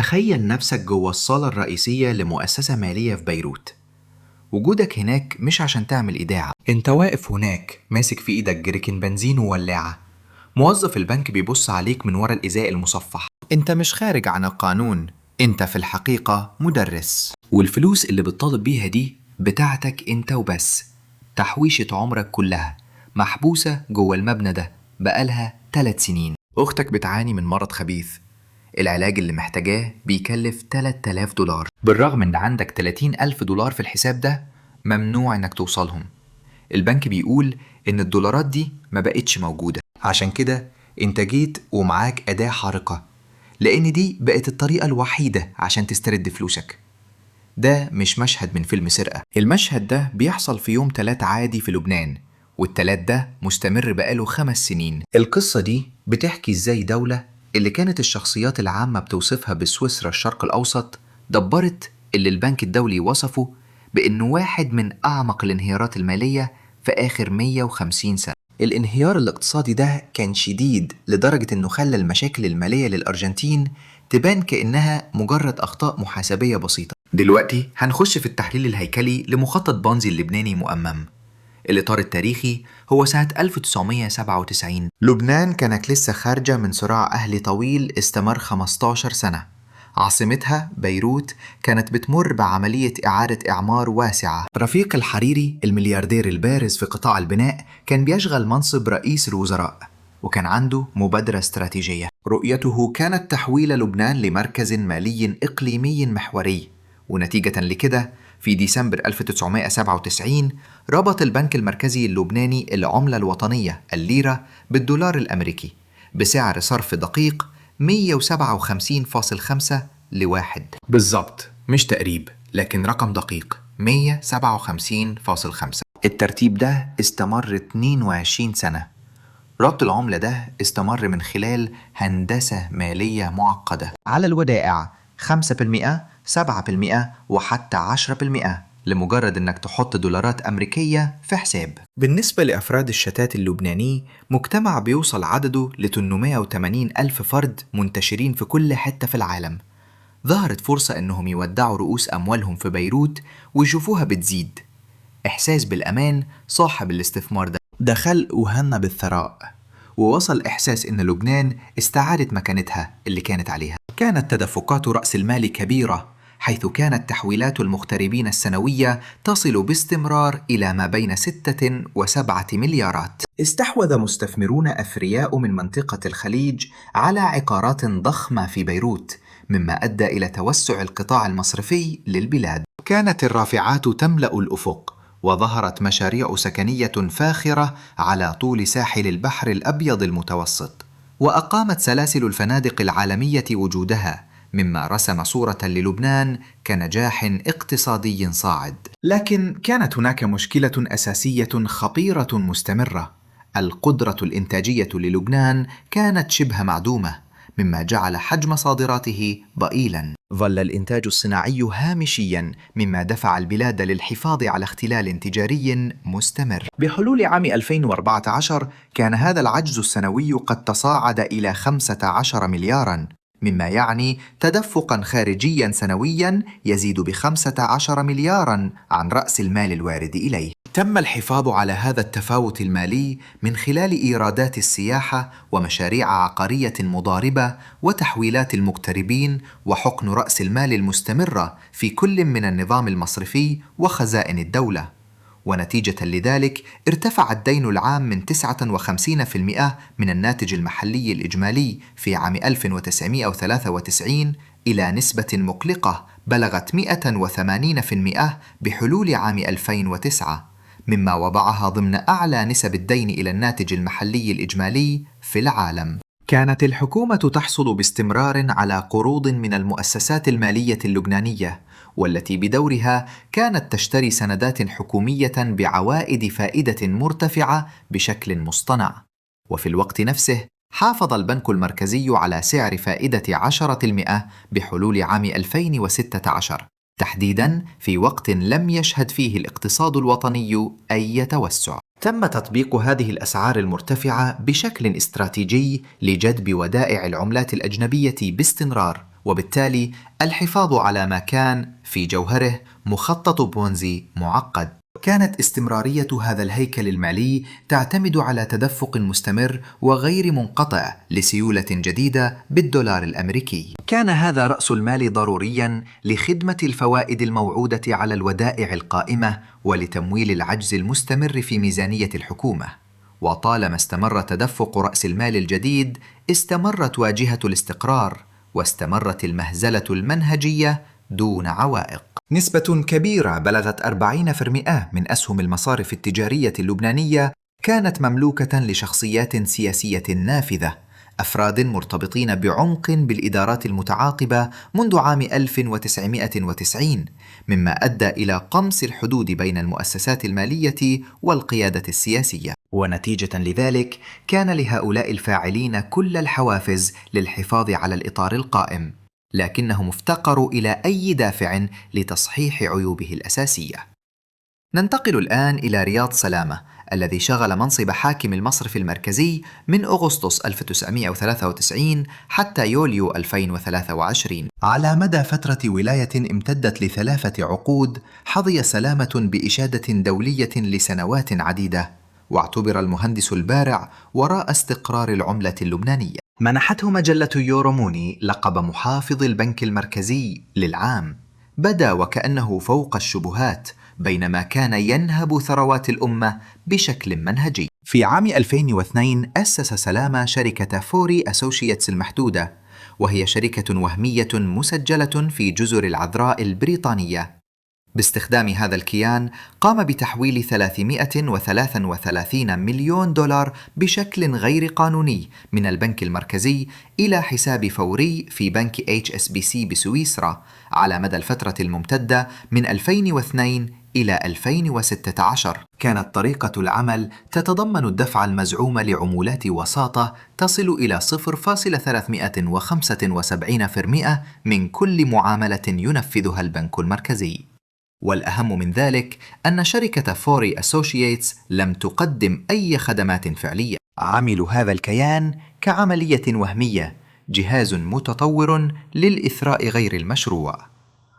تخيل نفسك جوه الصالة الرئيسية لمؤسسة مالية في بيروت. وجودك هناك مش عشان تعمل إيداع، انت واقف هناك ماسك في إيدك جريكن بنزين وولاعة. موظف البنك بيبص عليك من ورا الإزاء المصفح. انت مش خارج عن القانون، انت في الحقيقة مدرس، والفلوس اللي بتطالب بيها دي بتاعتك انت وبس. تحويشة عمرك كلها محبوسة جوه المبنى ده بقالها 3 سنين. أختك بتعاني من مرض خبيث، العلاج اللي محتاجاه بيكلف 3000 دولار. بالرغم ان عندك 30,000 دولار في الحساب ده، ممنوع انك توصلهم. البنك بيقول ان الدولارات دي ما بقتش موجودة. عشان كده انت جيت ومعاك أداة حارقة، لان دي بقت الطريقة الوحيدة عشان تسترد فلوسك. ده مش مشهد من فيلم سرقة، المشهد ده بيحصل في يوم 3 عادي في لبنان، والتلات ده مستمر بقاله 5 سنين. القصة دي بتحكي ازاي دولة اللي كانت الشخصيات العامة بتوصفها بسويسرا الشرق الأوسط دبرت اللي البنك الدولي وصفه بأنه واحد من أعمق الانهيارات المالية في آخر 150 سنة. الانهيار الاقتصادي ده كان شديد لدرجة أنه خلى المشاكل المالية للأرجنتين تبان كأنها مجرد أخطاء محاسبية بسيطة. دلوقتي هنخش في التحليل الهيكلي لمخطط بونزي اللبناني مؤمم. الإطار التاريخي هو سنة 1997. لبنان كانت لسه خارجة من صراع أهلي طويل استمر 15 سنة. عاصمتها بيروت كانت بتمر بعملية إعادة إعمار واسعة. رفيق الحريري الملياردير البارز في قطاع البناء كان بيشغل منصب رئيس الوزراء، وكان عنده مبادرة استراتيجية. رؤيته كانت تحويل لبنان لمركز مالي إقليمي محوري، ونتيجة لكده في ديسمبر 1997 ربط البنك المركزي اللبناني العملة الوطنية الليرة بالدولار الأمريكي بسعر صرف دقيق 157.5 لواحد. بالظبط، مش تقريب لكن رقم دقيق 157.5. الترتيب ده استمر 22 سنة. ربط العملة ده استمر من خلال هندسة مالية معقدة على الودائع 5%، 7% وحتى 10%، لمجرد انك تحط دولارات أمريكية في حساب. بالنسبة لأفراد الشتات اللبناني، مجتمع بيوصل عدده ل 880 ألف فرد منتشرين في كل حتة في العالم. ظهرت فرصة انهم يودعوا رؤوس أموالهم في بيروت ويشوفوها بتزيد. إحساس بالأمان صاحب الاستثمار ده خلق وهن بالثراء، ووصل إحساس إن لبنان استعادت مكانتها اللي كانت عليها. كانت تدفقات رأس المال كبيرة، حيث كانت تحويلات المغتربين السنوية تصل باستمرار إلى ما بين 6 و7 مليارات. استحوذ مستثمرون أثرياء من منطقة الخليج على عقارات ضخمة في بيروت، مما أدى إلى توسع القطاع المصرفي للبلاد. كانت الرافعات تملأ الأفق، وظهرت مشاريع سكنية فاخرة على طول ساحل البحر الأبيض المتوسط، وأقامت سلاسل الفنادق العالمية وجودها، مما رسم صورة للبنان كنجاح اقتصادي صاعد. لكن كانت هناك مشكلة أساسية خطيرة مستمرة: القدرة الإنتاجية للبنان كانت شبه معدومة، مما جعل حجم صادراته ضئيلاً. ظل الإنتاج الصناعي هامشياً، مما دفع البلاد للحفاظ على اختلال تجاري مستمر. بحلول عام 2014 كان هذا العجز السنوي قد تصاعد إلى 15 ملياراً، مما يعني تدفقاً خارجياً سنوياً يزيد ب15 ملياراً عن رأس المال الوارد إليه. تم الحفاظ على هذا التفاوت المالي من خلال إيرادات السياحة ومشاريع عقارية مضاربة وتحويلات المغتربين وحقن رأس المال المستمرة في كل من النظام المصرفي وخزائن الدولة. ونتيجة لذلك ارتفع الدين العام من 59% من الناتج المحلي الإجمالي في عام 1993 إلى نسبة مقلقة بلغت 180% بحلول عام 2009، مما وضعها ضمن أعلى نسب الدين إلى الناتج المحلي الإجمالي في العالم. كانت الحكومة تحصل باستمرار على قروض من المؤسسات المالية اللبنانية، والتي بدورها كانت تشتري سندات حكومية بعوائد فائدة مرتفعة بشكل مصطنع. وفي الوقت نفسه حافظ البنك المركزي على سعر فائدة 10% بحلول عام 2016، تحديداً في وقت لم يشهد فيه الاقتصاد الوطني أي توسع. تم تطبيق هذه الأسعار المرتفعة بشكل استراتيجي لجذب ودائع العملات الأجنبية باستمرار، وبالتالي الحفاظ على ما كان في جوهره مخطط بونزي معقد. كانت استمرارية هذا الهيكل المالي تعتمد على تدفق مستمر وغير منقطع لسيولة جديدة بالدولار الأمريكي. كان هذا رأس المال ضرورياً لخدمة الفوائد الموعودة على الودائع القائمة ولتمويل العجز المستمر في ميزانية الحكومة. وطالما استمر تدفق رأس المال الجديد، استمرت واجهة الاستقرار، واستمرت المهزلة المنهجية دون عوائق. نسبة كبيرة بلغت 40% من أسهم المصارف التجارية اللبنانية كانت مملوكة لشخصيات سياسية نافذة، أفراد مرتبطين بعمق بالإدارات المتعاقبة منذ عام 1990، مما أدى إلى قمص الحدود بين المؤسسات المالية والقيادة السياسية. ونتيجة لذلك كان لهؤلاء الفاعلين كل الحوافز للحفاظ على الإطار القائم، لكنهم افتقروا إلى أي دافع لتصحيح عيوبه الأساسية. ننتقل الآن إلى رياض سلامة الذي شغل منصب حاكم المصرف المركزي من أغسطس 1993 حتى يوليو 2023. على مدى فترة ولاية امتدت ل3 عقود، حظي سلامة بإشادة دولية لسنوات عديدة، واعتبر المهندس البارع وراء استقرار العملة اللبنانية. منحته مجلة يوروموني لقب محافظ البنك المركزي للعام. بدا وكأنه فوق الشبهات، بينما كان ينهب ثروات الأمة بشكل منهجي. في عام 2002 أسس سلامة شركة فوري أسوشيتس المحدودة، وهي شركة وهمية مسجلة في جزر العذراء البريطانية. باستخدام هذا الكيان قام بتحويل 333 مليون دولار بشكل غير قانوني من البنك المركزي إلى حساب فوري في بنك HSBC بسويسرا على مدى الفترة الممتدة من 2002 إلى 2016. كانت طريقة العمل تتضمن الدفع المزعوم لعمولات وساطة تصل إلى 0.375% من كل معاملة ينفذها البنك المركزي. والأهم من ذلك أن شركة فوري أسوشيتس لم تقدم أي خدمات فعلية. عمل هذا الكيان كعملية وهمية، جهاز متطور للإثراء غير المشروع.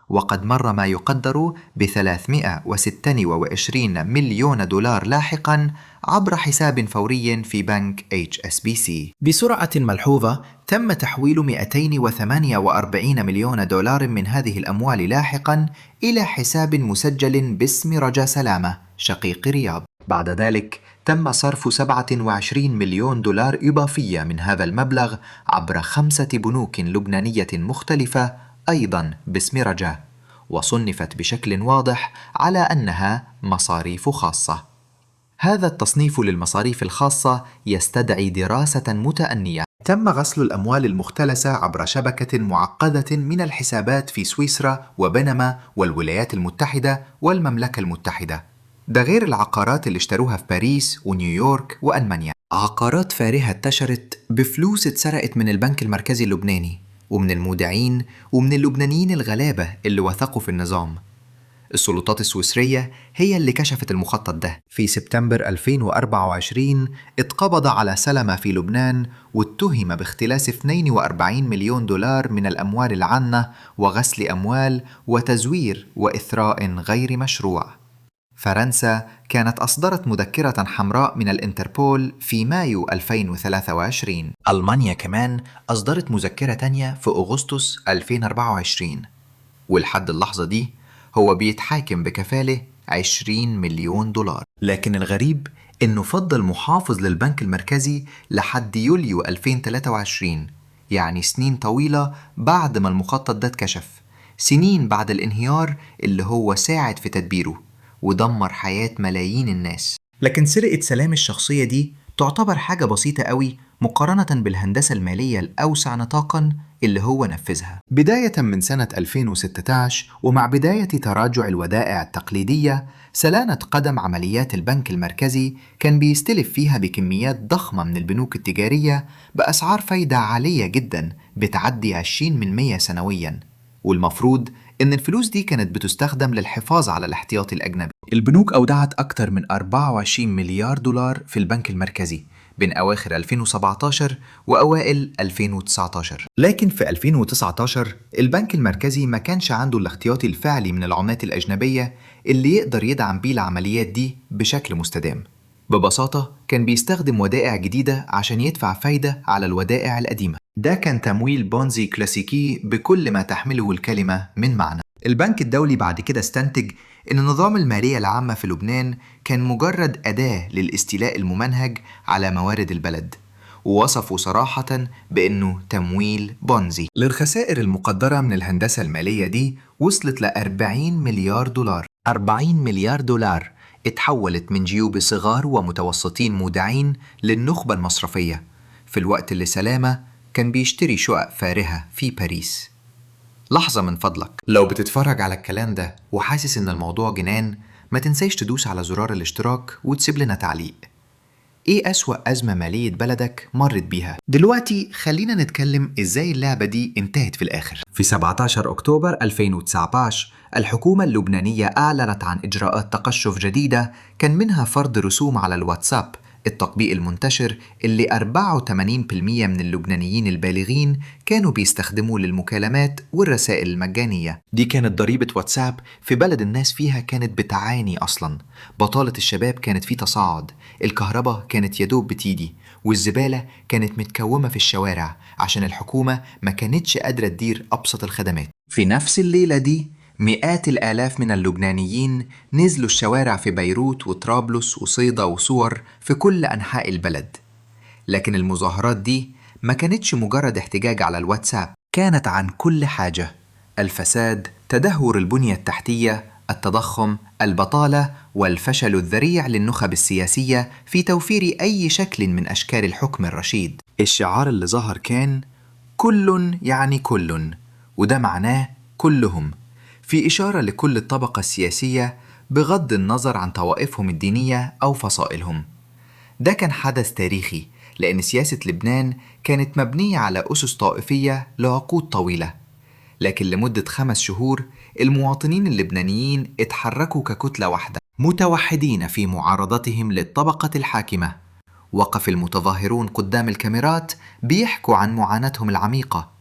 وقد مر ما يقدر ب326 مليون دولار لاحقاً عبر حساب فوري في بنك HSBC. بسرعة ملحوظة تم تحويل 248 مليون دولار من هذه الأموال لاحقاً إلى حساب مسجل باسم رجا سلامة شقيق رياض. بعد ذلك تم صرف 27 مليون دولار إضافية من هذا المبلغ عبر 5 بنوك لبنانية مختلفة أيضاً باسم رجا، وصنفت بشكل واضح على أنها مصاريف خاصة. هذا التصنيف للمصاريف الخاصة يستدعي دراسة متأنية. تم غسل الأموال المختلسة عبر شبكة معقدة من الحسابات في سويسرا وبنما والولايات المتحدة والمملكة المتحدة، ده غير العقارات اللي اشتروها في باريس ونيويورك وألمانيا. عقارات فارهة انتشرت بفلوس اتسرقت من البنك المركزي اللبناني ومن المودعين ومن اللبنانيين الغلابة اللي وثقوا في النظام. السلطات السويسرية هي اللي كشفت المخطط ده. في سبتمبر 2024 اتقبض على سلمة في لبنان واتهم باختلاس 42 مليون دولار من الأموال العامة وغسل أموال وتزوير وإثراء غير مشروع. فرنسا كانت أصدرت مذكرة حمراء من الإنتربول في مايو 2023. ألمانيا كمان أصدرت مذكرة تانية في أغسطس 2024. ولحد اللحظة دي هو بيتحاكم بكفالة 20 مليون دولار. لكن الغريب إنه فضل محافظ للبنك المركزي لحد يوليو 2023، يعني سنين طويلة بعد ما المخطط ده اتكشف، سنين بعد الانهيار اللي هو ساعد في تدبيره ودمر حياة ملايين الناس. لكن سرقة سلام الشخصية دي تعتبر حاجة بسيطة قوي مقارنة بالهندسة المالية الأوسع نطاقاً اللي هو نفذها. بداية من سنة 2016 ومع بداية تراجع الودائع التقليدية، سلانت قدم عمليات البنك المركزي كان بيستلف فيها بكميات ضخمة من البنوك التجارية بأسعار فايدة عالية جداً بتعدي 20% سنوياً، والمفروض إن الفلوس دي كانت بتستخدم للحفاظ على الاحتياطي الأجنبي. البنوك أودعت أكثر من 24 مليار دولار في البنك المركزي بين أواخر 2017 وأوائل 2019. لكن في 2019 البنك المركزي ما كانش عنده الاحتياطي الفعلي من العملات الأجنبية اللي يقدر يدعم بيه العمليات دي بشكل مستدام. ببساطة كان بيستخدم ودائع جديدة عشان يدفع فايدة على الودائع القديمة. ده كان تمويل بونزي كلاسيكي بكل ما تحمله الكلمة من معنى. البنك الدولي بعد كده استنتج إن نظام المالية العامة في لبنان كان مجرد أداة للاستيلاء الممنهج على موارد البلد، ووصفه صراحة بأنه تمويل بونزي. للخسائر المقدرة من الهندسة المالية دي وصلت ل 40 مليار دولار. 40 مليار دولار اتحولت من جيوب صغار ومتوسطين مودعين للنخبة المصرفية في الوقت اللي سلامة كان بيشتري شقق فارهة في باريس. لحظة من فضلك، لو بتتفرج على الكلام ده وحاسس إن الموضوع جنان، ما تنساش تدوس على زرار الاشتراك وتسيب لنا تعليق. إيه أسوأ أزمة مالية بلدك مرت بيها؟ دلوقتي خلينا نتكلم إزاي اللعبة دي انتهت في الآخر. في 17 أكتوبر 2019 الحكومة اللبنانية أعلنت عن إجراءات تقشف جديدة كان منها فرض رسوم على الواتساب، التطبيق المنتشر اللي 84% من اللبنانيين البالغين كانوا بيستخدموه للمكالمات والرسائل المجانية. دي كانت ضريبة واتساب في بلد الناس فيها كانت بتعاني أصلاً. بطالة الشباب كانت في تصاعد، الكهرباء كانت يدوب بتيجي، والزبالة كانت متكومة في الشوارع عشان الحكومة ما كانتش قادرة تدير أبسط الخدمات. في نفس الليلة دي مئات الآلاف من اللبنانيين نزلوا الشوارع في بيروت وطرابلس وصيدا وصور في كل أنحاء البلد. لكن المظاهرات دي ما كانتش مجرد احتجاج على الواتساب، كانت عن كل حاجة: الفساد، تدهور البنية التحتية، التضخم، البطالة، والفشل الذريع للنخب السياسية في توفير أي شكل من أشكال الحكم الرشيد. الشعار اللي ظهر كان كل يعني كل، وده معناه كلهم، في إشارة لكل الطبقة السياسية بغض النظر عن طوائفهم الدينية أو فصائلهم. ده كان حدث تاريخي لأن سياسة لبنان كانت مبنية على أسس طائفية لعقود طويلة، لكن لمدة 5 شهور المواطنين اللبنانيين اتحركوا ككتلة واحدة متوحدين في معارضتهم للطبقة الحاكمة. وقف المتظاهرون قدام الكاميرات بيحكوا عن معاناتهم العميقة.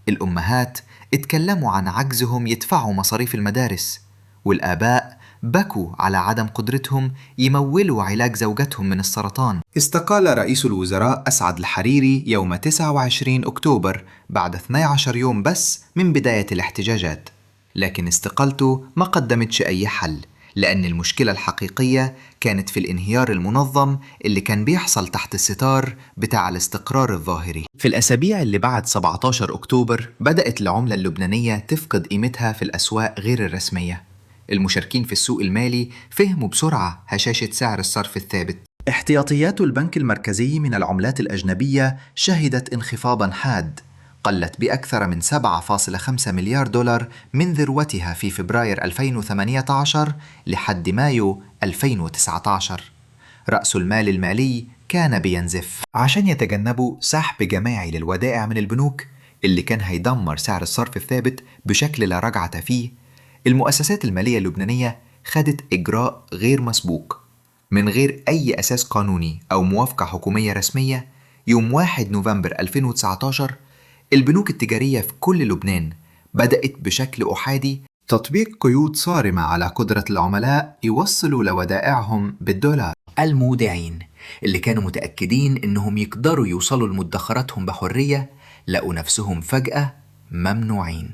الأمهات اتكلموا عن عجزهم يدفعوا مصاريف المدارس، والآباء بكوا على عدم قدرتهم يمولوا علاج زوجتهم من السرطان. استقال رئيس الوزراء أسعد الحريري يوم 29 أكتوبر بعد 12 يوم بس من بداية الاحتجاجات، لكن استقالته ما قدمتش أي حل، لأن المشكلة الحقيقية كانت في الانهيار المنظم اللي كان بيحصل تحت الستار بتاع الاستقرار الظاهري. في الأسابيع اللي بعد 17 أكتوبر بدأت العملة اللبنانية تفقد قيمتها في الأسواق غير الرسمية. المشاركين في السوق المالي فهموا بسرعة هشاشة سعر الصرف الثابت. احتياطيات البنك المركزي من العملات الأجنبية شهدت انخفاضاً حاد، قلت بأكثر من 7.5 مليار دولار من ذروتها في فبراير 2018 لحد مايو 2019. رأس المال المالي كان بينزف. عشان يتجنبوا سحب جماعي للودائع من البنوك اللي كان هيدمر سعر الصرف الثابت بشكل لا رجعة فيه، المؤسسات المالية اللبنانية خدت إجراء غير مسبوق من غير أي أساس قانوني أو موافقة حكومية رسمية. يوم 1 نوفمبر 2019 البنوك التجارية في كل لبنان بدأت بشكل أحادي تطبيق قيود صارمة على قدرة العملاء يوصلوا لودائعهم بالدولار. المودعين اللي كانوا متأكدين إنهم يقدروا يوصلوا لمدخراتهم بحرية لقوا نفسهم فجأة ممنوعين.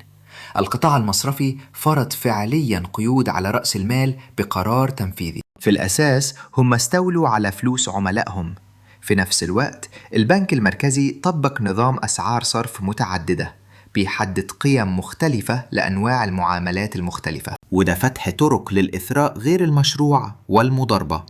القطاع المصرفي فرض فعليا قيود على رأس المال بقرار تنفيذي. في الأساس هم استولوا على فلوس عملائهم. في نفس الوقت البنك المركزي طبق نظام أسعار صرف متعددة بيحدد قيم مختلفة لأنواع المعاملات المختلفة، وده فتح طرق للإثراء غير المشروع والمضاربة.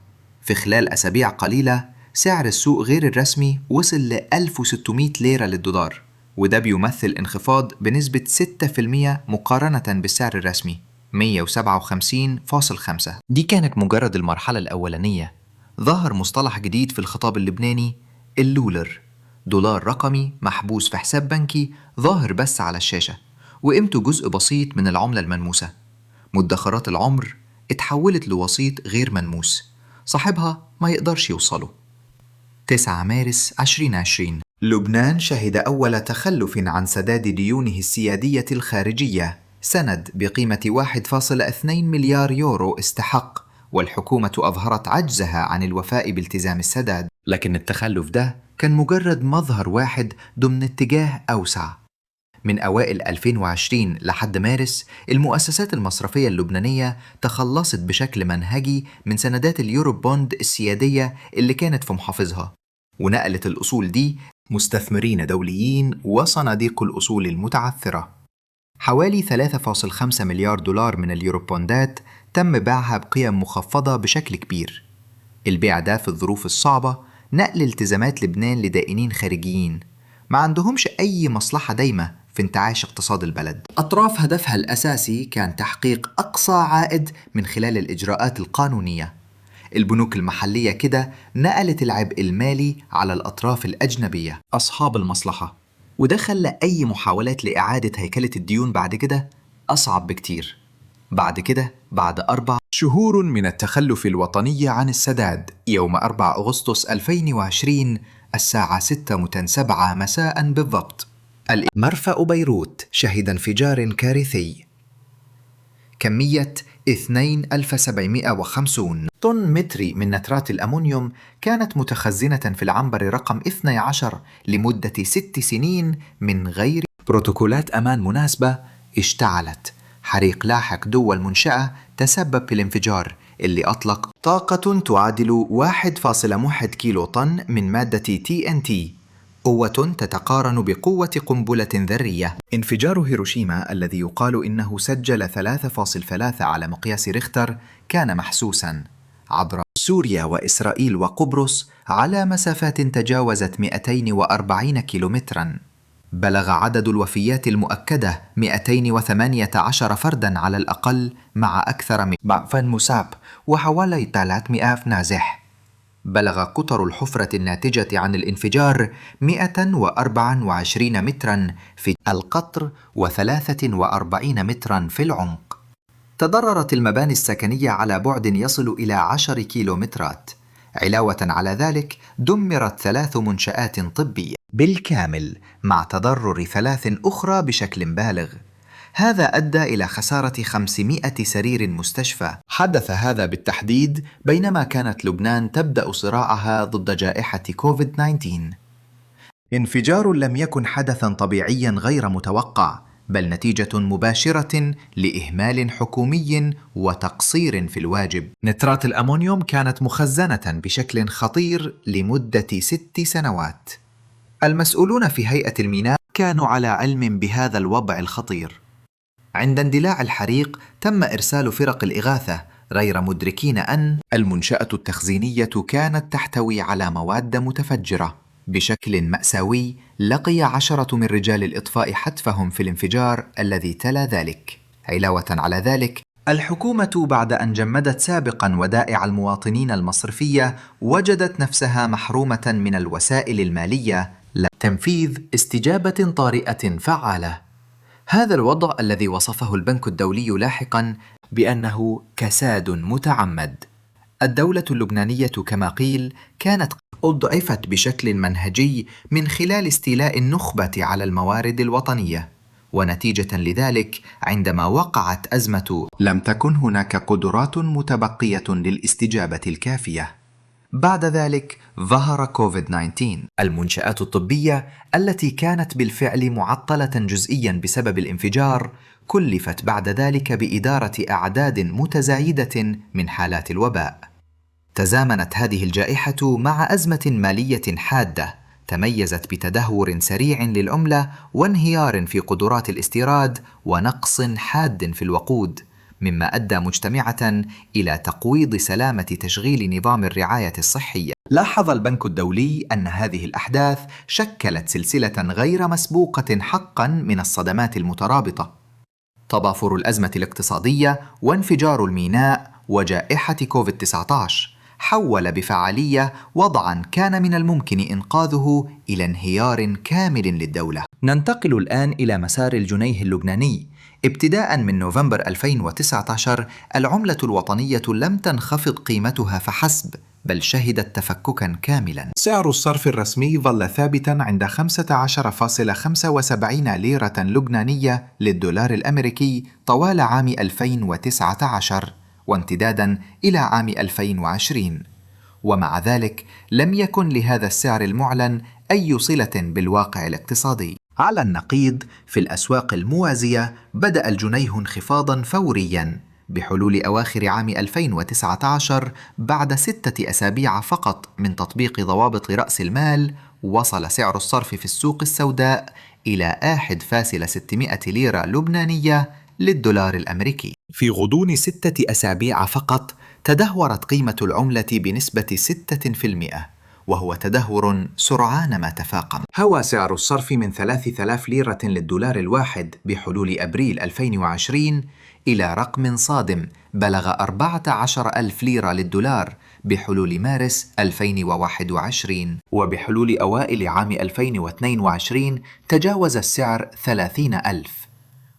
في خلال أسابيع قليلة سعر السوق غير الرسمي وصل ل 1600 ليرة للدولار، وده بيمثل انخفاض بنسبة 6% مقارنة بالسعر الرسمي 157.5. دي كانت مجرد المرحلة الأولانية. ظهر مصطلح جديد في الخطاب اللبناني، اللولر، دولار رقمي محبوس في حساب بنكي ظاهر بس على الشاشة وقيمته جزء بسيط من العملة الملموسة. مدخرات العمر اتحولت لوسيط غير ملموس صاحبها ما يقدرش يوصله. 9 مارس 2020. لبنان شهد أول تخلف عن سداد ديونه السيادية الخارجية. سند بقيمة 1.2 مليار يورو استحق، والحكومة أظهرت عجزها عن الوفاء بالتزام السداد. لكن التخلف ده كان مجرد مظهر واحد ضمن اتجاه أوسع. من أوائل 2020 لحد مارس، المؤسسات المصرفية اللبنانية تخلصت بشكل منهجي من سندات اليورو بوند السيادية اللي كانت في محافظها، ونقلت الأصول دي مستثمرين دوليين وصناديق الأصول المتعثرة. حوالي 3.5 مليار دولار من اليوروبوندات تم بيعها بقيم مخفضة بشكل كبير. البيع ده في الظروف الصعبة نقل التزامات لبنان لدائنين خارجيين ما عندهمش أي مصلحة دايمة في انتعاش اقتصاد البلد. أطراف هدفها الأساسي كان تحقيق أقصى عائد من خلال الإجراءات القانونية. البنوك المحلية كده نقلت العبء المالي على الأطراف الأجنبية أصحاب المصلحة، وده خلى أي محاولات لإعادة هيكلة الديون بعد كده أصعب بكتير. بعد 4 شهور من التخلف الوطني عن السداد، يوم 4 أغسطس 2020 الساعة 6:07 مساء بالضبط، مرفأ بيروت شهد انفجار كارثي. كمية 2750 طن متري من نترات الأمونيوم كانت متخزنة في العنبر رقم 12 لمدة 6 سنين من غير بروتوكولات أمان مناسبة. اشتعلت. حريق لاحق جوا المنشأة تسبب في الانفجار اللي أطلق طاقة تعادل 1.1 كيلو طن من مادة TNT، قوة تتقارن بقوة قنبلة ذرية. انفجار هيروشيما الذي يقال إنه سجل 3.3 على مقياس ريختر كان محسوساً عبر سوريا وإسرائيل وقبرص على مسافات تجاوزت 240 كيلومتراً. بلغ عدد الوفيات المؤكدة 218 فرداً على الأقل، مع أكثر من 100 مصاب وحوالي 300 نازح. بلغ قطر الحفرة الناتجة عن الانفجار 124 متراً في القطر و43 متراً في العمق. تضررت المباني السكنية على بعد يصل إلى 10 كيلومترات. علاوة على ذلك دمرت 3 منشآت طبية بالكامل، مع تضرر 3 أخرى بشكل بالغ. هذا أدى إلى خسارة 500 سرير مستشفى. حدث هذا بالتحديد بينما كانت لبنان تبدأ صراعها ضد جائحة كوفيد-19. انفجار لم يكن حدثاً طبيعياً غير متوقع، بل نتيجة مباشرة لإهمال حكومي وتقصير في الواجب. نترات الأمونيوم كانت مخزنة بشكل خطير لمدة 6 سنوات. المسؤولون في هيئة الميناء كانوا على علم بهذا الوضع الخطير. عند اندلاع الحريق تم إرسال فرق الإغاثة، غير مدركين أن المنشأة التخزينية كانت تحتوي على مواد متفجرة. بشكل مأساوي لقي 10 من رجال الإطفاء حتفهم في الانفجار الذي تلا ذلك. علاوة على ذلك، الحكومة بعد أن جمدت سابقا ودائع المواطنين المصرفية وجدت نفسها محرومة من الوسائل المالية لتنفيذ استجابة طارئة فعالة. هذا الوضع الذي وصفه البنك الدولي لاحقا بأنه كساد متعمد. الدولة اللبنانية كما قيل كانت أضعفت بشكل منهجي من خلال استيلاء النخبة على الموارد الوطنية، ونتيجة لذلك عندما وقعت أزمة لم تكن هناك قدرات متبقية للاستجابة الكافية. بعد ذلك ظهر كوفيد-19. المنشآت الطبية التي كانت بالفعل معطلة جزئيا بسبب الانفجار كلفت بعد ذلك بإدارة أعداد متزايدة من حالات الوباء. تزامنت هذه الجائحة مع أزمة مالية حادة تميزت بتدهور سريع للعملة وانهيار في قدرات الاستيراد ونقص حاد في الوقود، مما أدى مجتمعة إلى تقويض سلامة تشغيل نظام الرعاية الصحية. لاحظ البنك الدولي أن هذه الأحداث شكلت سلسلة غير مسبوقة حقا من الصدمات المترابطة. تضافر الأزمة الاقتصادية وانفجار الميناء وجائحة كوفيد-19 حول بفعالية وضعا كان من الممكن إنقاذه إلى انهيار كامل للدولة. ننتقل الآن إلى مسار الجنيه اللبناني. ابتداء من نوفمبر 2019 العملة الوطنية لم تنخفض قيمتها فحسب، بل شهدت تفككا كاملا. سعر الصرف الرسمي ظل ثابتا عند 15.75 ليرة لبنانية للدولار الأمريكي طوال عام 2019 وامتدادا إلى عام 2020، ومع ذلك لم يكن لهذا السعر المعلن أي صلة بالواقع الاقتصادي. على النقيض، في الأسواق الموازية بدأ الجنيه انخفاضا فوريا بحلول أواخر عام 2019. بعد 6 أسابيع فقط من تطبيق ضوابط رأس المال، وصل سعر الصرف في السوق السوداء إلى 1.600 ليرة لبنانية للدولار الأمريكي. في غضون 6 أسابيع فقط تدهورت قيمة العملة بنسبة 6%، وهو تدهور سرعان ما تفاقم. هوى سعر الصرف من 3000 ليرة للدولار الواحد بحلول أبريل 2020 إلى رقم صادم بلغ 14,000 ليرة للدولار بحلول مارس 2021، وبحلول أوائل عام 2022 تجاوز السعر 30,000.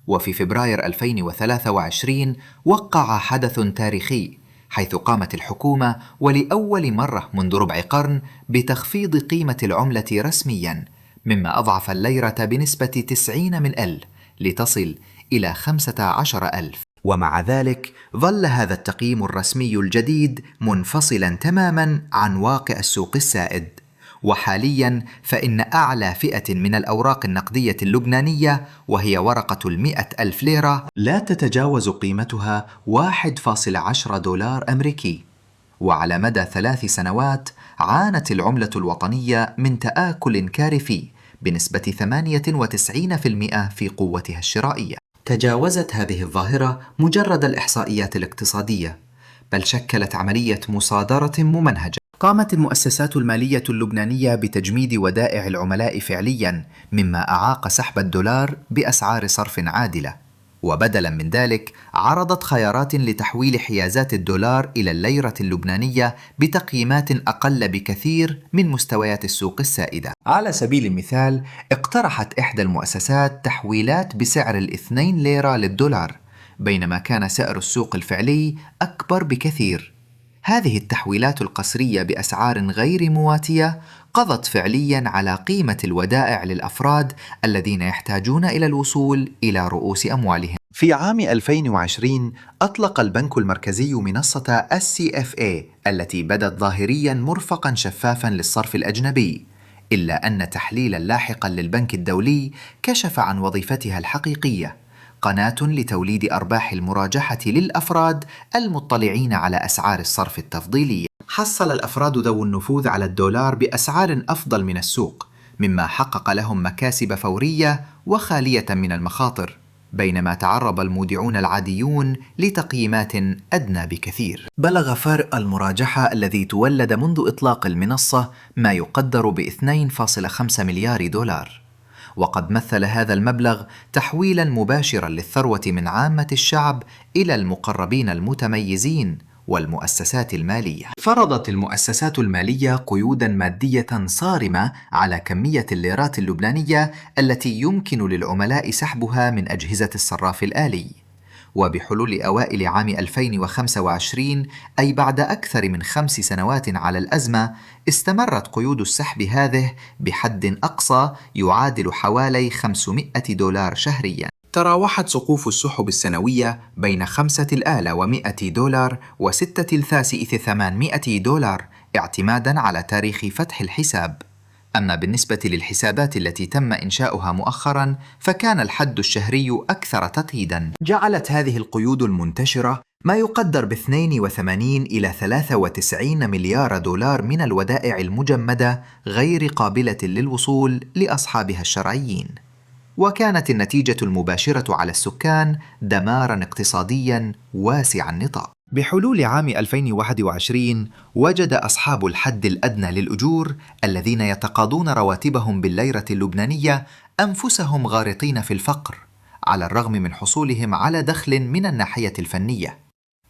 وفي فبراير 2023 وقع حدث تاريخي، حيث قامت الحكومة ولأول مرة منذ ربع قرن بتخفيض قيمة العملة رسمياً، مما أضعف الليرة بنسبة 90 لتصل إلى 15,000. ومع ذلك ظل هذا التقييم الرسمي الجديد منفصلاً تماماً عن واقع السوق السائد. وحالياً فإن أعلى فئة من الأوراق النقدية اللبنانية، وهي ورقة 100,000 ليرة، لا تتجاوز قيمتها 1.10 دولار أمريكي. وعلى مدى 3 سنوات عانت العملة الوطنية من تآكل كارثي بنسبة 98% في قوتها الشرائية. تجاوزت هذه الظاهرة مجرد الإحصائيات الاقتصادية، بل شكلت عملية مصادرة ممنهجة. قامت المؤسسات المالية اللبنانية بتجميد ودائع العملاء فعلياً، مما أعاق سحب الدولار بأسعار صرف عادلة. وبدلاً من ذلك عرضت خيارات لتحويل حيازات الدولار إلى الليرة اللبنانية بتقييمات أقل بكثير من مستويات السوق السائدة. على سبيل المثال، اقترحت إحدى المؤسسات تحويلات بسعر 2 ليرة للدولار، بينما كان سعر السوق الفعلي أكبر بكثير. هذه التحويلات القسرية بأسعار غير مواتية قضت فعلياً على قيمة الودائع للأفراد الذين يحتاجون إلى الوصول إلى رؤوس أموالهم. في عام 2020 أطلق البنك المركزي منصة SCFA التي بدت ظاهرياً مرفقاً شفافاً للصرف الأجنبي، إلا أن تحليلاً لاحقاً للبنك الدولي كشف عن وظيفتها الحقيقية، قناة لتوليد أرباح المراجحة للأفراد المطلعين على أسعار الصرف التفضيلية. حصل الأفراد ذو النفوذ على الدولار بأسعار أفضل من السوق، مما حقق لهم مكاسب فورية وخالية من المخاطر، بينما تعرض المودعون العاديون لتقييمات أدنى بكثير. بلغ فارق المراجحة الذي تولد منذ إطلاق المنصة ما يقدر ب2.5 مليار دولار، وقد مثل هذا المبلغ تحويلاً مباشراً للثروة من عامة الشعب إلى المقربين المتميزين والمؤسسات المالية. فرضت المؤسسات المالية قيوداً مادية صارمة على كمية الليرات اللبنانية التي يمكن للعملاء سحبها من أجهزة الصراف الآلي. وبحلول أوائل عام 2025، أي بعد أكثر من 5 سنوات على الأزمة، استمرت قيود السحب هذه بحد أقصى يعادل حوالي 500 دولار شهرياً. تراوحت سقوف السحب السنوية بين 5,100 دولار و6,800 دولار اعتماداً على تاريخ فتح الحساب. أما بالنسبة للحسابات التي تم إنشاؤها مؤخراً فكان الحد الشهري أكثر تقييداً. جعلت هذه القيود المنتشرة ما يقدر ب82 إلى 93 مليار دولار من الودائع المجمدة غير قابلة للوصول لأصحابها الشرعيين. وكانت النتيجة المباشرة على السكان دماراً اقتصادياً واسع النطاق. بحلول عام 2021 وجد أصحاب الحد الأدنى للأجور الذين يتقاضون رواتبهم بالليرة اللبنانية أنفسهم غارقين في الفقر، على الرغم من حصولهم على دخل من الناحية الفنية.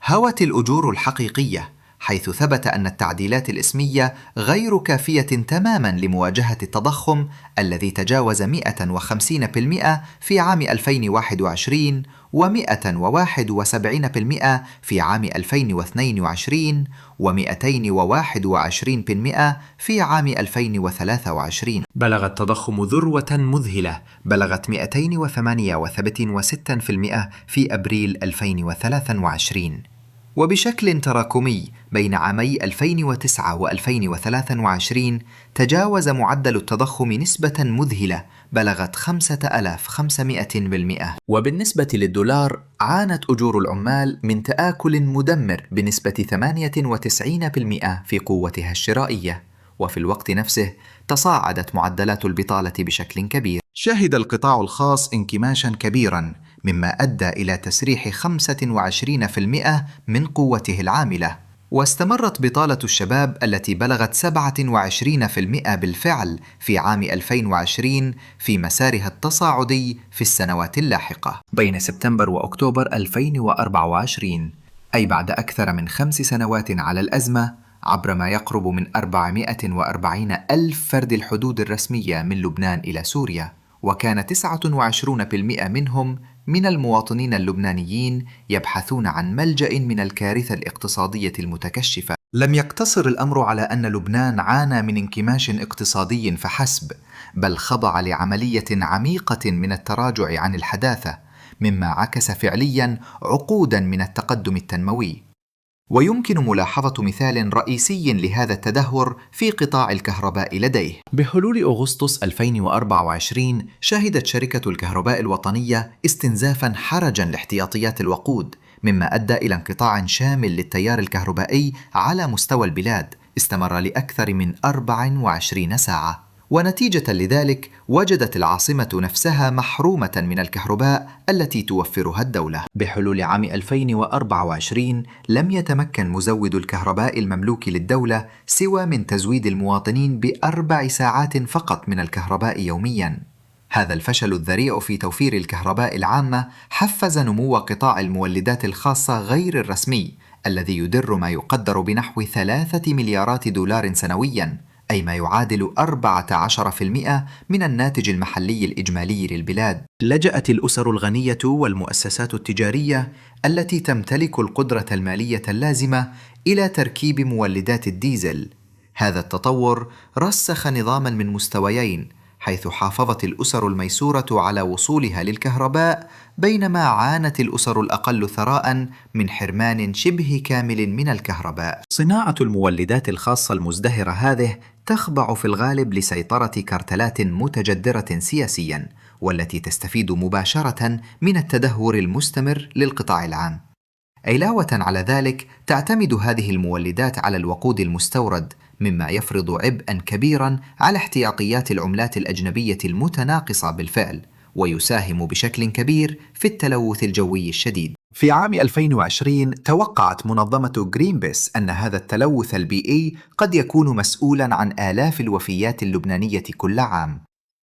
هوت الأجور الحقيقية حيث ثبت أن التعديلات الإسمية غير كافية تماماً لمواجهة التضخم الذي تجاوز 150% في عام 2021 و171% في عام 2022 و221% في عام 2023. بلغ التضخم ذروة مذهلة بلغت 268% في أبريل 2023. وبشكل تراكمي بين عامي 2009 و2023 تجاوز معدل التضخم نسبة مذهلة بلغت 5500%. وبالنسبة للدولار، عانت أجور العمال من تآكل مدمر بنسبة 98% في قوتها الشرائية، وفي الوقت نفسه تصاعدت معدلات البطالة بشكل كبير. شهد القطاع الخاص انكماشا كبيرا مما أدى إلى تسريح 25% من قوته العاملة، واستمرت بطالة الشباب التي بلغت 27% بالفعل في عام 2020 في مسارها التصاعدي في السنوات اللاحقة. بين سبتمبر وأكتوبر 2024، أي بعد أكثر من 5 سنوات على الأزمة، عبر ما يقرب من 440 ألف فرد الحدود الرسمية من لبنان إلى سوريا، وكان 29% منهم من المواطنين اللبنانيين يبحثون عن ملجأ من الكارثة الاقتصادية المتكشفة. لم يقتصر الأمر على أن لبنان عانى من انكماش اقتصادي فحسب، بل خضع لعملية عميقة من التراجع عن الحداثة، مما عكس فعلياً عقوداً من التقدم التنموي. ويمكن ملاحظة مثال رئيسي لهذا التدهور في قطاع الكهرباء لديه. بحلول أغسطس 2024 شهدت شركة الكهرباء الوطنية استنزافاً حرجاً لاحتياطيات الوقود، مما أدى إلى انقطاع شامل للتيار الكهربائي على مستوى البلاد استمر لأكثر من 24 ساعة. ونتيجة لذلك وجدت العاصمة نفسها محرومة من الكهرباء التي توفرها الدولة. بحلول عام 2024 لم يتمكن مزود الكهرباء المملوك للدولة سوى من تزويد المواطنين ب4 ساعات فقط من الكهرباء يومياً. هذا الفشل الذريع في توفير الكهرباء العامة حفز نمو قطاع المولدات الخاصة غير الرسمي الذي يدر ما يقدر بنحو 3 مليارات دولار سنوياً، أي ما يعادل 14% من الناتج المحلي الإجمالي للبلاد. لجأت الأسر الغنية والمؤسسات التجارية التي تمتلك القدرة المالية اللازمة إلى تركيب مولدات الديزل. هذا التطور رسخ نظاماً من مستويين، حيث حافظت الأسر الميسورة على وصولها للكهرباء، بينما عانت الأسر الأقل ثراء من حرمان شبه كامل من الكهرباء. صناعة المولدات الخاصة المزدهرة هذه تخضع في الغالب لسيطرة كارتلات متجدرة سياسيا، والتي تستفيد مباشرة من التدهور المستمر للقطاع العام. علاوة على ذلك، تعتمد هذه المولدات على الوقود المستورد، مما يفرض عبئاً كبيراً على احتياطيات العملات الأجنبية المتناقصة بالفعل، ويساهم بشكل كبير في التلوث الجوي الشديد. في عام 2020 توقعت منظمة غرينبيس أن هذا التلوث البيئي قد يكون مسؤولاً عن آلاف الوفيات اللبنانية كل عام.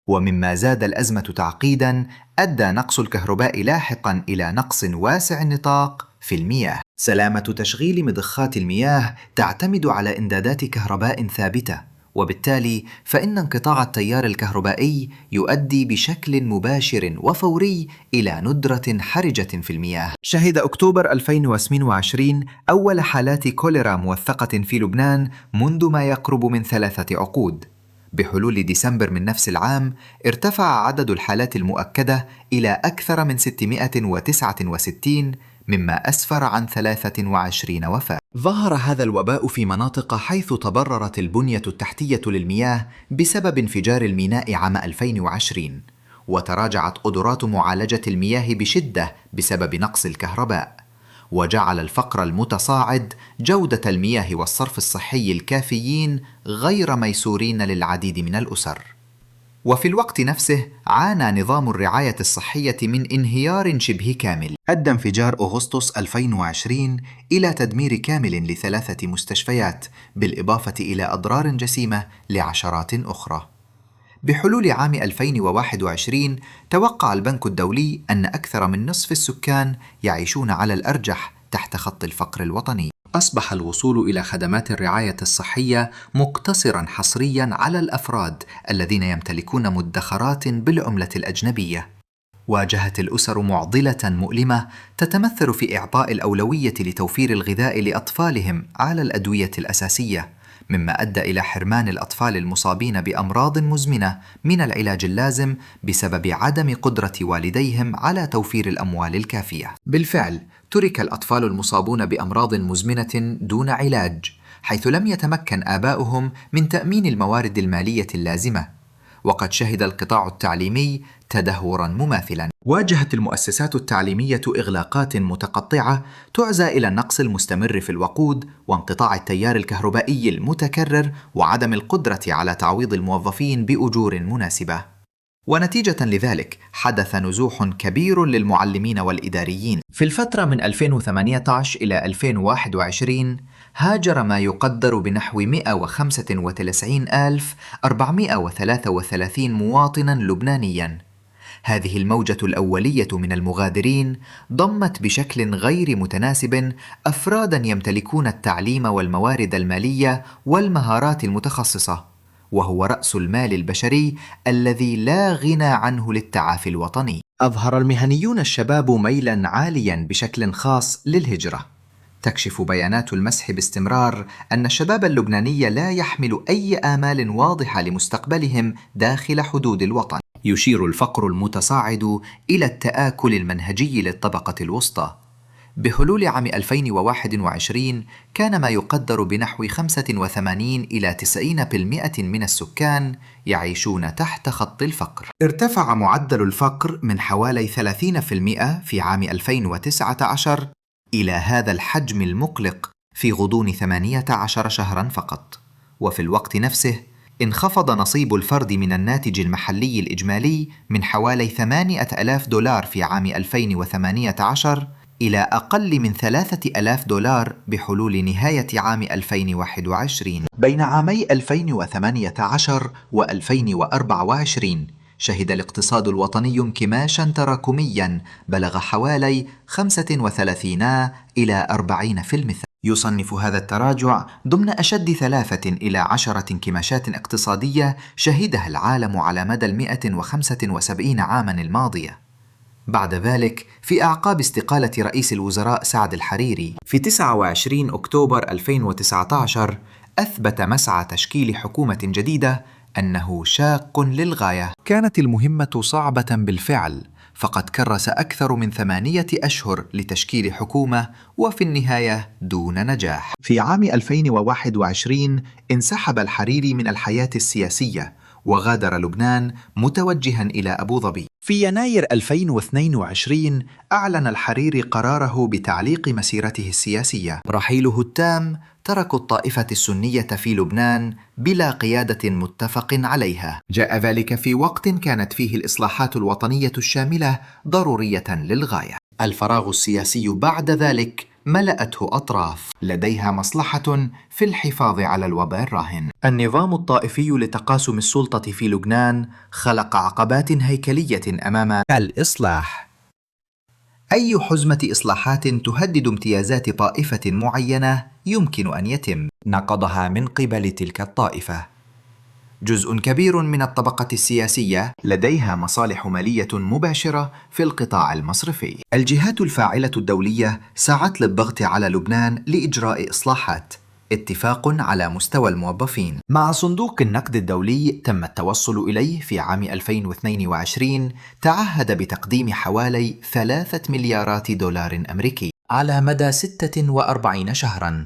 ومما زاد الأزمة تعقيداً، أدى نقص الكهرباء لاحقاً إلى نقص واسع النطاق في المياه. سلامة تشغيل مضخات المياه تعتمد على إمدادات كهرباء ثابتة، وبالتالي فإن انقطاع التيار الكهربائي يؤدي بشكل مباشر وفوري إلى ندرة حرجة في المياه. شهد أكتوبر 2028 أول حالات كوليرا موثقة في لبنان منذ ما يقرب من 3 عقود. بحلول ديسمبر من نفس العام ارتفع عدد الحالات المؤكدة إلى أكثر من 669، مما أسفر عن 23 وفاة. ظهر هذا الوباء في مناطق حيث تضررت البنية التحتية للمياه بسبب انفجار الميناء عام 2020، وتراجعت قدرات معالجة المياه بشدة بسبب نقص الكهرباء، وجعل الفقر المتصاعد جودة المياه والصرف الصحي الكافيين غير ميسورين للعديد من الأسر. وفي الوقت نفسه عانى نظام الرعاية الصحية من انهيار شبه كامل. أدى انفجار أغسطس 2020 إلى تدمير كامل ل3 مستشفيات، بالإضافة إلى أضرار جسيمة لعشرات أخرى. بحلول عام 2021 توقع البنك الدولي أن أكثر من نصف السكان يعيشون على الأرجح تحت خط الفقر الوطني. أصبح الوصول إلى خدمات الرعاية الصحية مقتصراً حصرياً على الأفراد الذين يمتلكون مدخرات بالعملة الأجنبية. واجهت الأسر معضلة مؤلمة تتمثل في إعطاء الأولوية لتوفير الغذاء لأطفالهم على الأدوية الأساسية، مما أدى إلى حرمان الأطفال المصابين بأمراض مزمنة من العلاج اللازم بسبب عدم قدرة والديهم على توفير الأموال الكافية. بالفعل، ترك الأطفال المصابون بأمراض مزمنة دون علاج، حيث لم يتمكن آباؤهم من تأمين الموارد المالية اللازمة. وقد شهد القطاع التعليمي تدهوراً مماثلاً. واجهت المؤسسات التعليمية إغلاقات متقطعة تعزى إلى النقص المستمر في الوقود وانقطاع التيار الكهربائي المتكرر وعدم القدرة على تعويض الموظفين بأجور مناسبة. ونتيجة لذلك حدث نزوح كبير للمعلمين والإداريين. في الفترة من 2018 إلى 2021 هاجر ما يقدر بنحو 195,433 مواطناً لبنانياً. هذه الموجة الأولية من المغادرين ضمت بشكل غير متناسب أفراداً يمتلكون التعليم والموارد المالية والمهارات المتخصصة، وهو رأس المال البشري الذي لا غنى عنه للتعافي الوطني. أظهر المهنيون الشباب ميلاً عالياً بشكل خاص للهجرة. تكشف بيانات المسح باستمرار أن الشباب اللبناني لا يحمل أي آمال واضحة لمستقبلهم داخل حدود الوطن. يشير الفقر المتصاعد إلى التآكل المنهجي للطبقة الوسطى. بحلول عام 2021 كان ما يقدر بنحو 85 إلى 90% من السكان يعيشون تحت خط الفقر. ارتفع معدل الفقر من حوالي 30% في عام 2019 إلى هذا الحجم المقلق في غضون 18 شهراً فقط. وفي الوقت نفسه انخفض نصيب الفرد من الناتج المحلي الإجمالي من حوالي 8,000 دولار في عام 2018 إلى أقل من 3,000 دولار بحلول نهاية عام 2021. بين عامي 2018 و2024 شهد الاقتصاد الوطني انكماشاً تراكمياً بلغ حوالي 35 إلى 40%. يصنف هذا التراجع ضمن أشد 3 إلى 10 انكماشات اقتصادية شهدها العالم على مدى 175 عاماً الماضية. بعد ذلك، في أعقاب استقالة رئيس الوزراء سعد الحريري في 29 أكتوبر 2019، أثبت مسعى تشكيل حكومة جديدة أنه شاق للغاية. كانت المهمة صعبة بالفعل، فقد كرس أكثر من 8 أشهر لتشكيل حكومة وفي النهاية دون نجاح. في عام 2021 انسحب الحريري من الحياة السياسية وغادر لبنان متوجها إلى أبو ظبي. في يناير 2022 أعلن الحريري قراره بتعليق مسيرته السياسية. رحيله التام ترك الطائفة السنية في لبنان بلا قيادة متفق عليها. جاء ذلك في وقت كانت فيه الإصلاحات الوطنية الشاملة ضرورية للغاية. الفراغ السياسي بعد ذلك ملأته أطراف لديها مصلحة في الحفاظ على الوضع الراهن. النظام الطائفي لتقاسم السلطة في لبنان خلق عقبات هيكلية أمام الإصلاح. أي حزمة إصلاحات تهدد امتيازات طائفة معينة يمكن أن يتم نقضها من قبل تلك الطائفة. جزء كبير من الطبقة السياسية لديها مصالح مالية مباشرة في القطاع المصرفي. الجهات الفاعلة الدولية سعت للضغط على لبنان لإجراء إصلاحات. اتفاق على مستوى الموظفين مع صندوق النقد الدولي تم التوصل إليه في عام 2022 تعهد بتقديم حوالي 3 مليارات دولار أمريكي على مدى 46 شهراً.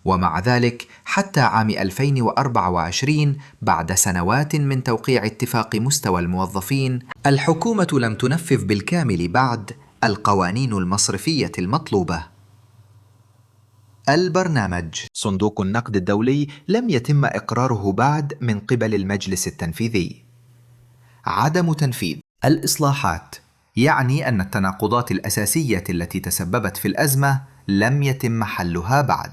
ومع ذلك حتى عام 2024 بعد سنوات من توقيع اتفاق مستوى الموظفين، الحكومة لم تنفذ بالكامل بعد القوانين المصرفية المطلوبة. البرنامج صندوق النقد الدولي لم يتم إقراره بعد من قبل المجلس التنفيذي. عدم تنفيذ الإصلاحات يعني أن التناقضات الأساسية التي تسببت في الأزمة لم يتم حلها بعد.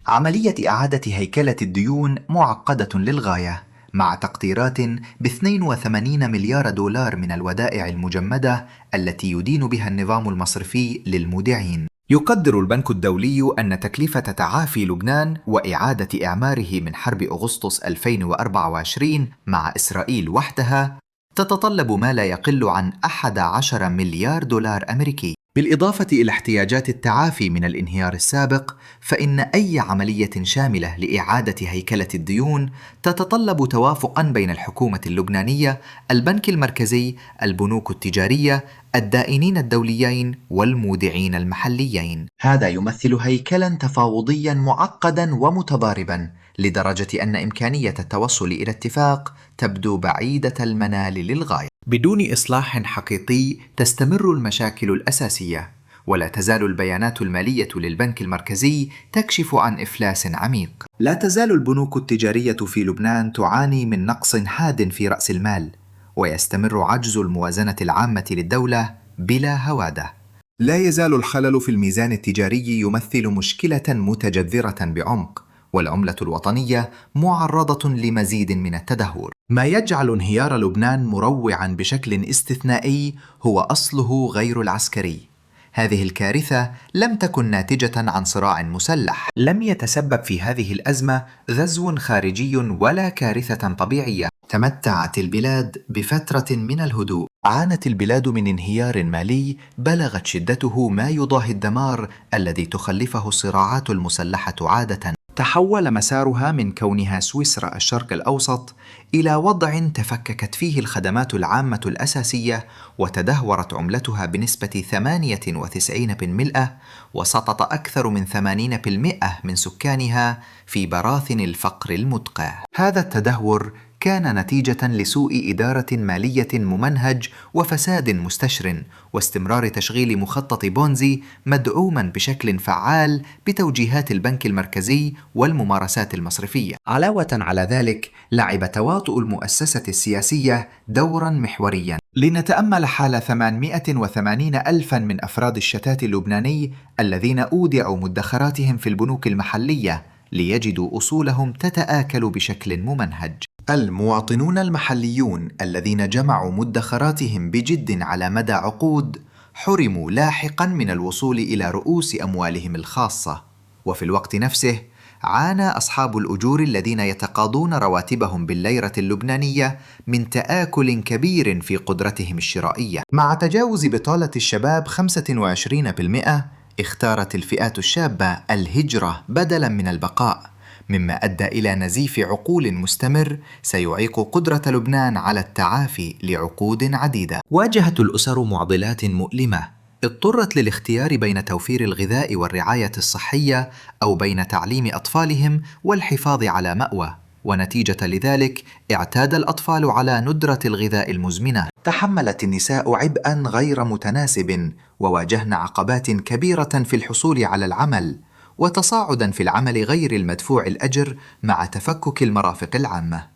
عملية إعادة هيكلة الديون معقدة للغاية، مع تقديرات ب82 مليار دولار من الودائع المجمدة التي يدين بها النظام المصرفي للمودعين. يقدر البنك الدولي أن تكلفة تعافي لبنان وإعادة إعماره من حرب أغسطس 2024 مع إسرائيل وحدها تتطلب ما لا يقل عن 11 مليار دولار أمريكي. بالإضافة إلى احتياجات التعافي من الانهيار السابق، فإن أي عملية شاملة لإعادة هيكلة الديون تتطلب توافقاً بين الحكومة اللبنانية، البنك المركزي، البنوك التجارية، الدائنين الدوليين والمودعين المحليين. هذا يمثل هيكلاً تفاوضياً معقداً ومتضارباً، لدرجة أن إمكانية التوصل إلى اتفاق تبدو بعيدة المنال للغاية. بدون إصلاح حقيقي تستمر المشاكل الأساسية، ولا تزال البيانات المالية للبنك المركزي تكشف عن إفلاس عميق. لا تزال البنوك التجارية في لبنان تعاني من نقص حاد في رأس المال، ويستمر عجز الموازنة العامة للدولة بلا هوادة. لا يزال الخلل في الميزان التجاري يمثل مشكلة متجذرة بعمق، والعملة الوطنية معرضة لمزيد من التدهور. ما يجعل انهيار لبنان مروعاً بشكل استثنائي هو أصله غير العسكري. هذه الكارثة لم تكن ناتجة عن صراع مسلح، لم يتسبب في هذه الأزمة غزو خارجي ولا كارثة طبيعية. تمتعت البلاد بفترة من الهدوء. عانت البلاد من انهيار مالي بلغت شدته ما يضاهي الدمار الذي تخلفه الصراعات المسلحة عادة. تحول مسارها من كونها سويسرا الشرق الأوسط إلى وضع تفككت فيه الخدمات العامة الأساسية، وتدهورت عملتها بنسبة 98%، وسقط أكثر من 80% من سكانها في براثن الفقر المدقع. هذا التدهور كان نتيجة لسوء إدارة مالية ممنهج وفساد مستشر، واستمرار تشغيل مخطط بونزي مدعوما بشكل فعال بتوجيهات البنك المركزي والممارسات المصرفية. علاوة على ذلك، لعب تواطؤ المؤسسة السياسية دورا محوريا. لنتأمل حال 880 ألفا من أفراد الشتات اللبناني الذين أودعوا مدخراتهم في البنوك المحلية ليجدوا أصولهم تتآكل بشكل ممنهج. المواطنون المحليون الذين جمعوا مدخراتهم بجد على مدى عقود حرموا لاحقا من الوصول إلى رؤوس أموالهم الخاصة، وفي الوقت نفسه عانى أصحاب الأجور الذين يتقاضون رواتبهم بالليرة اللبنانية من تآكل كبير في قدرتهم الشرائية. مع تجاوز بطالة الشباب 25%، اختارت الفئات الشابة الهجرة بدلا من البقاء، مما أدى إلى نزيف عقول مستمر سيعيق قدرة لبنان على التعافي لعقود عديدة. واجهت الأسر معضلات مؤلمة، اضطرت للاختيار بين توفير الغذاء والرعاية الصحية أو بين تعليم أطفالهم والحفاظ على مأوى، ونتيجة لذلك اعتاد الأطفال على ندرة الغذاء المزمنة. تحملت النساء عبئاً غير متناسب، وواجهن عقبات كبيرة في الحصول على العمل، وتصاعداً في العمل غير المدفوع الأجر مع تفكك المرافق العامة.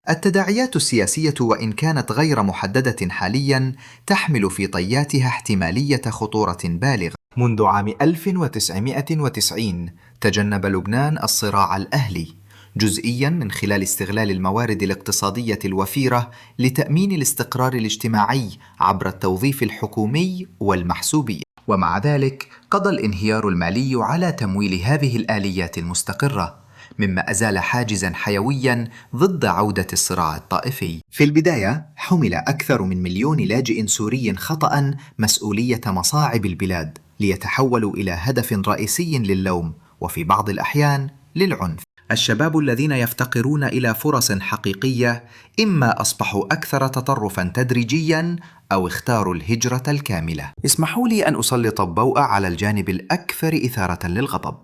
التداعيات السياسية وإن كانت غير محددة حالياً تحمل في طياتها احتمالية خطورة بالغة. منذ عام 1990 تجنب لبنان الصراع الأهلي، جزئياً من خلال استغلال الموارد الاقتصادية الوفيرة لتأمين الاستقرار الاجتماعي عبر التوظيف الحكومي والمحسوبية. ومع ذلك قضى الانهيار المالي على تمويل هذه الآليات المستقرة، مما أزال حاجزاً حيوياً ضد عودة الصراع الطائفي. في البداية حمل أكثر من 1,000,000 لاجئ سوري خطأً مسؤولية مصاعب البلاد، ليتحولوا إلى هدف رئيسي للوم وفي بعض الأحيان للعنف. الشباب الذين يفتقرون إلى فرص حقيقية إما أصبحوا أكثر تطرفاً تدريجياً أو اختاروا الهجرة الكاملة. اسمحوا لي أن أسلط الضوء على الجانب الأكثر إثارة للغضب.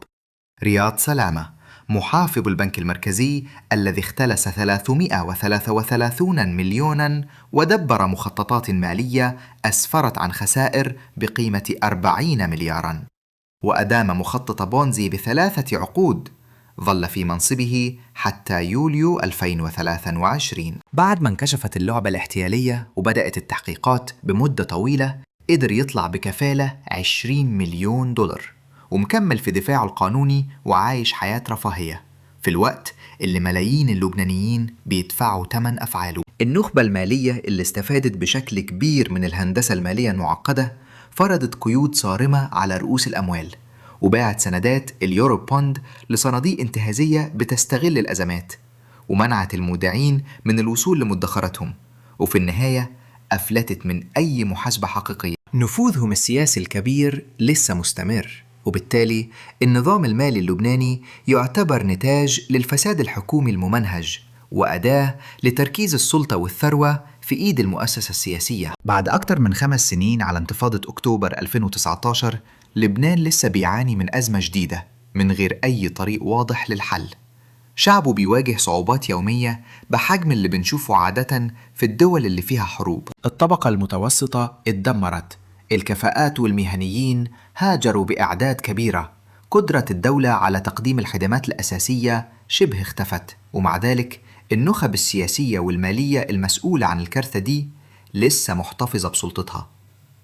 رياض سلامة، محافظ البنك المركزي الذي اختلس 333 مليوناً ودبر مخططات مالية أسفرت عن خسائر بقيمة 40 ملياراً، وأدام مخطط بونزي ب3 عقود، ظل في منصبه حتى يوليو 2023. بعد ما انكشفت اللعبة الاحتيالية وبدأت التحقيقات بمدة طويلة، قدر يطلع بكفالة 20 مليون دولار، ومكمل في دفاعه القانوني وعايش حياة رفاهية في الوقت اللي ملايين اللبنانيين بيدفعوا ثمن أفعاله. النخبة المالية اللي استفادت بشكل كبير من الهندسة المالية المعقدة فرضت قيود صارمة على رؤوس الأموال، وباعت سندات اليورو بوند لصناديق انتهازية بتستغل الأزمات، ومنعت المودعين من الوصول لمدخراتهم، وفي النهاية أفلتت من أي محاسبة حقيقية. نفوذهم السياسي الكبير لسه مستمر، وبالتالي النظام المالي اللبناني يعتبر نتاج للفساد الحكومي الممنهج وأداة لتركيز السلطة والثروة في إيد المؤسسة السياسية. بعد أكتر من 5 سنين على انتفاضة أكتوبر 2019، لبنان لسه بيعاني من أزمة جديدة من غير أي طريق واضح للحل. شعبه بيواجه صعوبات يومية بحجم اللي بنشوفه عادة في الدول اللي فيها حروب. الطبقة المتوسطة اتدمرت، الكفاءات والمهنيين هاجروا بأعداد كبيرة، قدرة الدولة على تقديم الخدمات الأساسية شبه اختفت، ومع ذلك النخب السياسية والمالية المسؤولة عن الكارثة دي لسه محتفظة بسلطتها.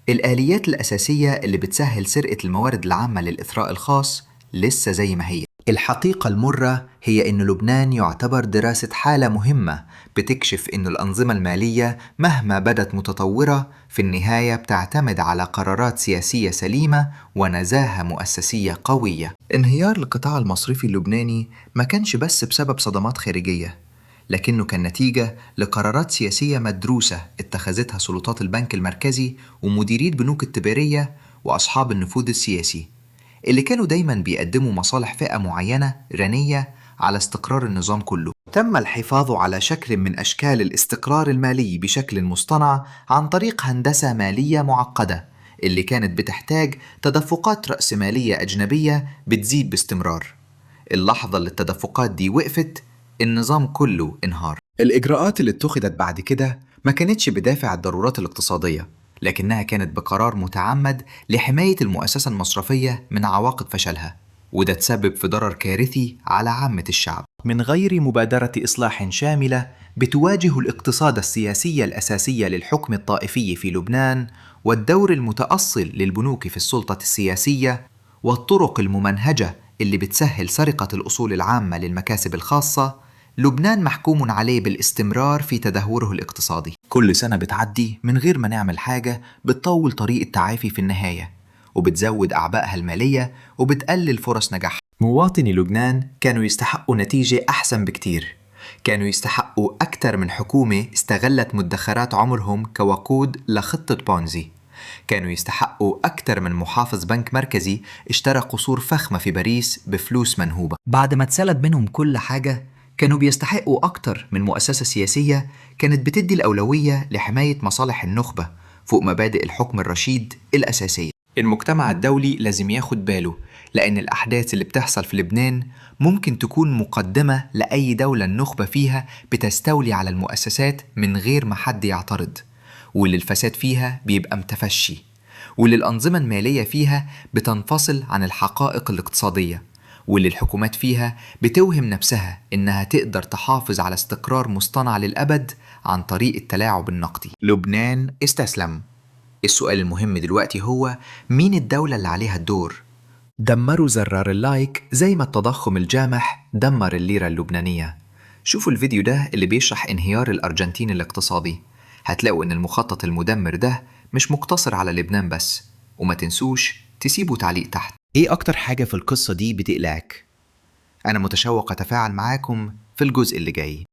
الآليات الأساسية اللي بتسهل سرقة الموارد العامة للإثراء الخاص لسه زي ما هي. الحقيقة المرة هي إن لبنان يعتبر دراسة حالة مهمة بتكشف إن الأنظمة المالية مهما بدت متطورة في النهاية بتعتمد على قرارات سياسية سليمة ونزاهة مؤسسية قوية. انهيار القطاع المصرفي اللبناني ما كانش بس بسبب صدمات خارجية، لكنه كان نتيجة لقرارات سياسية مدروسة اتخذتها سلطات البنك المركزي ومديري البنوك التجارية وأصحاب النفوذ السياسي، اللي كانوا دايما بيقدموا مصالح فئة معينة رنية على استقرار النظام كله. تم الحفاظ على شكل من أشكال الاستقرار المالي بشكل مصطنع عن طريق هندسة مالية معقدة اللي كانت بتحتاج تدفقات رأسمالية أجنبية بتزيد باستمرار. اللحظة اللي التدفقات دي وقفت النظام كله انهار. الإجراءات اللي اتخذت بعد كده ما كانتش بدافع الضرورات الاقتصادية، لكنها كانت بقرار متعمد لحماية المؤسسة المصرفية من عواقب فشلها، وده تسبب في ضرر كارثي على عامة الشعب. من غير مبادرة إصلاح شاملة بتواجه الاقتصاد السياسي الأساسي للحكم الطائفي في لبنان، والدور المتأصل للبنوك في السلطة السياسية، والطرق الممنهجة اللي بتسهل سرقة الأصول العامة للمكاسب الخاصة، لبنان محكوم عليه بالاستمرار في تدهوره الاقتصادي. كل سنة بتعدي من غير ما نعمل حاجة بتطول طريق التعافي في النهاية، وبتزود أعبائها المالية وبتقلل فرص نجاحها. مواطني لبنان كانوا يستحقوا نتيجة أحسن بكتير، كانوا يستحقوا أكتر من حكومة استغلت مدخرات عمرهم كوقود لخطة بونزي، كانوا يستحقوا أكتر من محافظ بنك مركزي اشترى قصور فخمة في باريس بفلوس منهوبة. بعد ما اتسلب منهم كل حاجة كانوا بيستحقوا أكتر من مؤسسة سياسية كانت بتدي الأولوية لحماية مصالح النخبة فوق مبادئ الحكم الرشيد الأساسية. المجتمع الدولي لازم ياخد باله، لأن الأحداث اللي بتحصل في لبنان ممكن تكون مقدمة لأي دولة النخبة فيها بتستولي على المؤسسات من غير ما حد يعترض، واللي الفساد فيها بيبقى متفشي، واللي الأنظمة المالية فيها بتنفصل عن الحقائق الاقتصادية، واللي الحكومات فيها بتوهم نفسها إنها تقدر تحافظ على استقرار مصطنع للأبد عن طريق التلاعب النقدي. لبنان استسلم. السؤال المهم دلوقتي هو مين الدولة اللي عليها الدور؟ دمروا زرار اللايك زي ما التضخم الجامح دمر الليرة اللبنانية. شوفوا الفيديو ده اللي بيشرح انهيار الأرجنتين الاقتصادي، هتلاقوا إن المخطط المدمر ده مش مقتصر على لبنان بس، وما تنسوش تسيبوا تعليق تحت. إيه أكتر حاجة في القصة دي بتقلقك؟ أنا متشوق أتفاعل معاكم في الجزء اللي جاي.